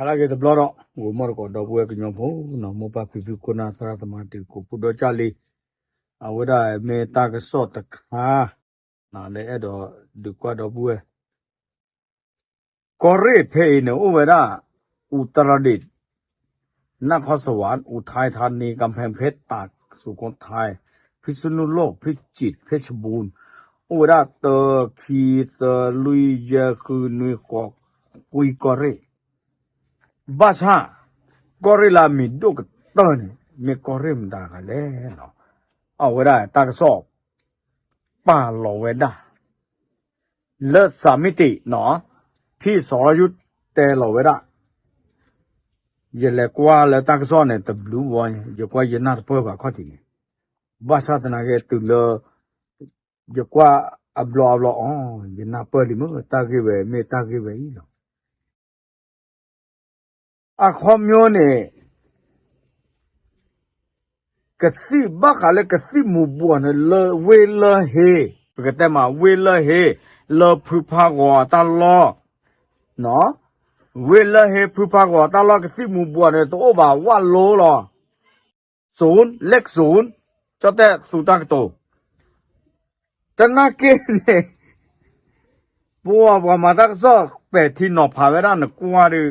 လၢက့ၤတဘျီဒီး ဂိၤမီၢ်တကိးဒီပုၢ်ဝဲၢ်ကညီဖိနီၤ မိၢ်ပၢ်ဖံဖုခိၣ်နၢ်သရၣ်သမါတံၤသကိးဖိဒီကၢ်လံ, အဝဲဒၣ်မ့ၢ်တၢ်ကစီၣ်တခါ လၢအဲၣ်ဒိးဒုးကွၢ်ဒီပုၢ်ဝဲၢ် ကီၢ်ရ့ၣ်ဖဲအံၤန့ၣ် အိၣ်ဝဲဒၣ် အူတရဒံး, နၢ်ခီစဝး, အူထဲထါနံ, ကၣ်ဖဲၣ်ဖ့း, တၢ်က, စူးခိထဲ, ဖံးစနူလိၣ်, ဖံးစံး, ဖ့းစဘူၣ်, အိၣ်ဝဲဒၣ်တၢ ခံ သၢ လွံၢ် ယဲၢ် ဃု နွံ ဃိး ခွံကီၢ်ရ့ၣ်, ဘၣ်ဆၣ် ကီၢ်ရ့ၣ်လၢအမံၤဒိၣ်ကတၢၢ်န့ၣ် မ့ၢ်ကီၢ်ရ့ၣ်မတၤတဂၤလဲၣ်နီၤ, အဝဲဒၣ်တၢ်ကစီၣ် ပာ်လီၤဝဲဒၣ် လၢစၢမံတံးနီၤ, ဖံးစီၤလီယူၢ်တဲလီၤဝဲဒၣ်, ယလဲၤကွၢ်လၢတၢ်ကစီၣ်န့ၣ် တဘျုးဝီ, ယကွၢ်ယနၢ်တပၢၢ်ဘၣ်ခီၣ်ထံးန့ၣ်, ဘၣ်ဆၣ်သနာ်က့တုၤလၢ ယကွၢ်အဘျီအဘျီအီၤ ယနၢ်ပၢၢ်လံမ့ၢ်တၢ်ဂ့ၢ်ဝဲမ့ၢ်တၢ်ဂ့ၢ်ဝဲအံၤလီၤ. အခီပညီန့ၣ် ကသံၣ်ဘၣ်ဃးလၢကသံၣ်မူၤဘှီးန့ၣ် လၢဝ့ၢ်လၢဟ့, ပကတဲမး ဝ့ၢ်လၢဟ့ လၢဖုဖးဂီၤအတၢ်လီၢ်, ဝ့ၢ်လၢဟ့ဖုဖးဂီၤအတၢ်လီၢ် ကသံၣ်မူၤဘှီးန့ၣ် တအိၣ်ဘၣ် ဝၣ်လိလီၤ. စူၣ်, လၢစူၣ်, ကၠီၣ်တဲၣ်သူတၢ်ကတိၤ သနာ်က့န့ၣ် ပှၤပှၤမၤတၢ်ကစီၣ်ပဲာ်ထံနီၤဖးဝဲဒၣ်နကွၢ်ဒီး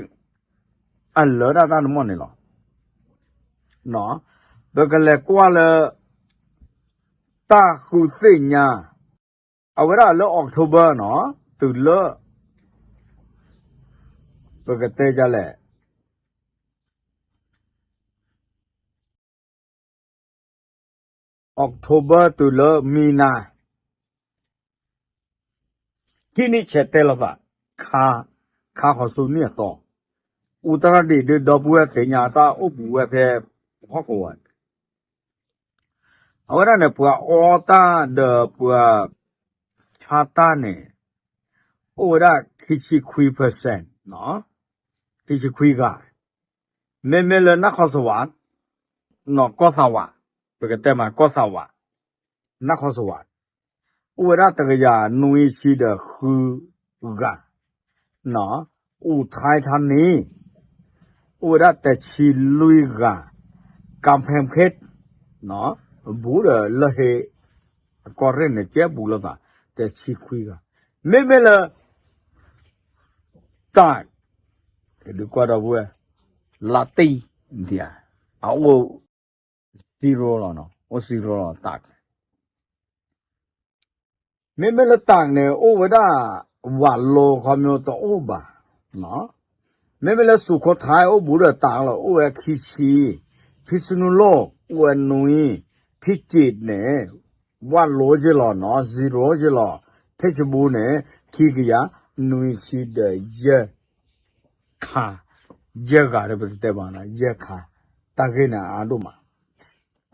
အလၢတၢ်တၢ်တမီၢ်န့ၣ်လီၤ. ပကလဲၤကွၢ်လၢ တၢ်ဃုသ့ၣ်ညါ အဝဲဒၣ်လၢ October နီၤ, တုၤလၢ ပကတဲဒ်လဲၣ် October တုၤလၢမံနါ ခံနံၣ်ဆဲးတဲလိာ်သး ခါ, ခါဃီၤဆူနံၣ်အသီ, အူတရဒံးဒုးဒီပုၢ်ဝဲၢ်သ့ၣ်ညါတၢ်အိၣ်ဘူးဝဲဖဲဟီၣ်ကဝီၤန့ၣ်, အဝဲဒၣ်န့ၣ် ပှၤအီတၢ်ဒီးပှၤဆါတၢ်န့ၣ် အိၣ်ဝဲဒၣ်ခံဆံခွံ percent, ခံဆံခွံဂၤ, မ့မ့ၢ်လၢနၢ်ခီစဝး နီၢ်ကီၢ်သးဝး, ပကတဲမးကီၢ်သးဝး, နၢ်ခီစဝး, အိၣ်ဝဲဒၣ်တကယၤနွံဆံဒီးဃုဂၤ, အူထဲထါနံ, အိၣ်ဝဲဒၣ်တဆံလွံၢ်ဂၤ, ကၣ်ဖဲၣ်ဖ့း, ဘူးဒီးလၢဟ့, ကီၢ်ရ့ၣ်န့ၣ် ကဲဘူးလိာ်သး, တဆံခွံဂၤ, မ့မ့ၢ်လၢ တၢ်, ဒုးကွၢ်ဒီပုၢ်ဝဲၢ်, လါတံၢ်, အအိၣ် zero လီၤ, အိၣ် zero လီၤ တၢ်, မ့မ့ၢ်လၢတၢ်န့ၣ် အိၣ်ဝဲဒၣ် ဝးလိခီပညီတအိၣ်ဘၣ်, မ့မ့ၢ်လၢစူးခိထဲအိၣ်ဘူးဒီးတၢ်လီၤ အိၣ်ဝဲခံဆံ, ဖံးစနူလိၣ် အိၣ်ဝဲနွံ, ဖံးစံးန့ၣ် ဝးလိက့ၤလီၤနီၤ zero က့ၤလီၤ, ဖ့းစဘူၣ်န့ၣ် ခံကယၤနွံဆံဒီးယဲၢ် ခါ, ယဲၢ်ဂၤဒီးပကတဲဘၣ်နီၤ ယဲၢ်ခါ, တၢ်ဂ့ၢ်န့ၣ်အါဒိၣ်မး,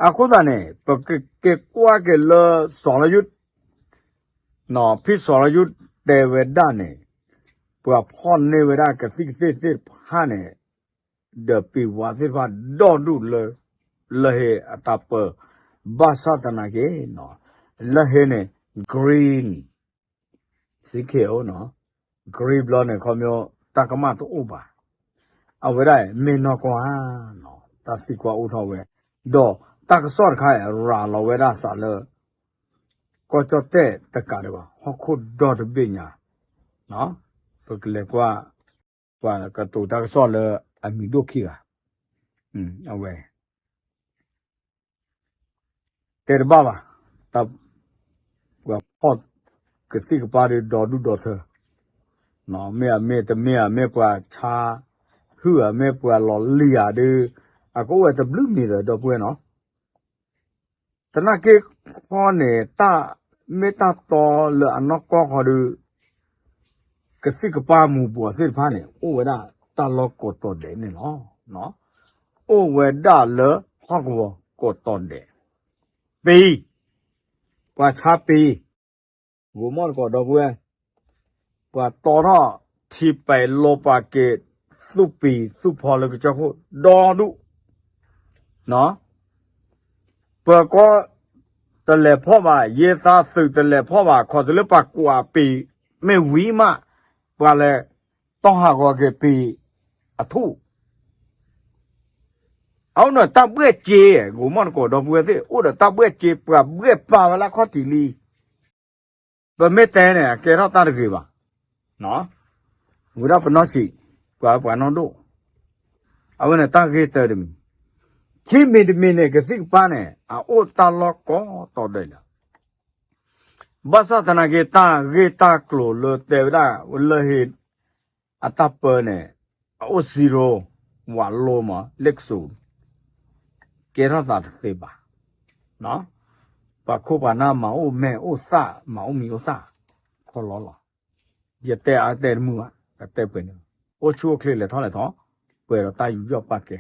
အဃိသတးန့ၣ် ပကက့ၤကွၢ်က့ၤလၢစီၤလယူၢ် ဖံးစီၤလယူၢ်တဲဝဲဒၣ်န့ၣ် ပှၤဖီၣ်န့ၢ်ဝဲဒၣ်ကသံၣ်ကသ့ၣ်သ့ၣ်တဖၣ်န့ၣ် ဒီးပံၤဝါသ့ၣ်တဖၣ်ဒီဒူၣ်လၢ လၢဟ့အတၢ်ပၢ, ဘၣ်ဆၣ်သနာ်က့ လၢဟ့န့ၣ် green စ့ၢ်ကီး green ဘျီန့ၣ် ခီပညီ တၢ်ကမၣ်တအိၣ်ဘၣ်, အဝဲဒၣ်မ့ၢ်နီၢ်ကီၢ်ဧါ, တၢ်သံကွၢ်အိၣ်ထီၣ်ဝဲ, ဒီးတၢ်ကစီၣ်တခါအံၤ ရၤလီၤဝဲဒၣ်သးလၢ ကီၢ်ကၠီၣ်တဲၣ်တကးဒံးဘၣ် ဟီၣ်ခိၣ်ဒီတဘ့ၣ်ညါ, ပကလဲၤကွၢ် ပှၤကတိၤတၢ်ကစီၣ်လၢအမံၤဒိၣ်ခံဂၤ, အဝဲ တဲတဘၣ်ဘၣ်, ပှၤဖီၣ်ကသံၣ်ကပါဒီးဒီဒူၣ်ဒီထၢ, မ့ၢ်အမ့ၢ်တမ့ၢ်ဧါ မ့ၢ်ပှၤဆါဟုၣ်ဧါ မ့ၢ်ပှၤလီၤလံၤဧါဒီး အကအိၣ်ဝဲတဘျုးမံၤဒီး ဒီပုၢ်ဝဲၢ်နီၤ သနာ်က့ခီန့ၣ် တၢ်မ့ၢ်တၢ်တီလၢအနီၢ်ကီၢ်ခီဒီး ကသံၣ်ကပါမူၤဘှီးသ့ၣ်တဖၣ်န့ၣ် အိၣ်ဝဲဒၣ်တၢ်လီၢ်ကိးတီၤဒဲးန့ၣ်လီၤ. အိၣ်ဝဲဒၣ်လၢဟီၣ်ကဝီၤကိးတီၤဒဲး, ပံၤ, ပှၤဆါပံၤ, ဂိၤမီၢ်တကိးဒီပုၢ်ဝဲၢ်, ပှၤတီထီၣ်ထံပဲာ်လိာ်ပာ်က့ၤ သူၣ်ပံၤသူၣ်ဖီလၢကစၢၢ်ခိၣ်ဒီဒူၣ် ပၢၤကီၢ်တလဲၤဖီၣ်ဘၣ်, ယဲသးသုးတလဲၤဖီၣ်ဘၣ်, ခီၣ်တုၤလၢပှၤကွၢ်ပံၤမ့ၢ်ဝံၤမး, ပှၤလဲၤတီၢ်ဟးဂီၤက့ၤပံၤ, အထူၣ် အအိၣ်ဒီးတၢ်ဘှဲၣ်စ့, ဂိၤမီၣ်တကိးဒီပုၢ်ဝဲၢ်သ့ၣ် အိၣ်ဒီးတၢ်ဘှဲၣ်စ့ ပှၤဘှဲၣ်ပာ်ဝဲလၢခီၣ်ထံးလံ. ပမ့ၢ်တဲန့ၣ် အကဲထီၣ်တၢ်တဂ့ၤဘၣ်. ဝံၤဒၣ်ပနီၢ်ဆံး, ပှၤပှၤနီၢ်ဒိၣ်, အဝဲန့ၣ်တၢ်ဂ့ၢ်တၢတမံၤ, ခံမံၤတမံၤန့ၣ် ကသံၣ်ကပၤန့ၣ် အအိၣ်တၢ်လီၢ်ကိးတီၤဒဲးလီၤ. ဘၣ်ဆၣ်သနာ်က့ တၢ်ဂ့ၢ်တၢ်ကျိၤလၢတဲဝဲဒၣ် လၢဟ့ အတၢ်ပၢန့ၣ် အအိၣ် zero ဝးလိမး လ့ၣ်ကစူၤ, ကဲထီၣ်သးတသ့ဘၣ်. ပှၤခိၣ်ပှၤနၢ်မၤအိၣ်မဲာ်အိၣ်သၣ် မၤအိၣ်မံၤအိၣ်သၣ် ခီလီလီၤ. ယတဲအါတဲတမုာ်ဘၣ်, အတဲပှဲၤန့ၣ်, အိၣ်ဆူၣ်အိၣ်ချ့လဲၤထီၣ်လဲၤထီ, ပှဲၤဒီးတၢ်ယူးယီၣ်ပာ်ကဲ,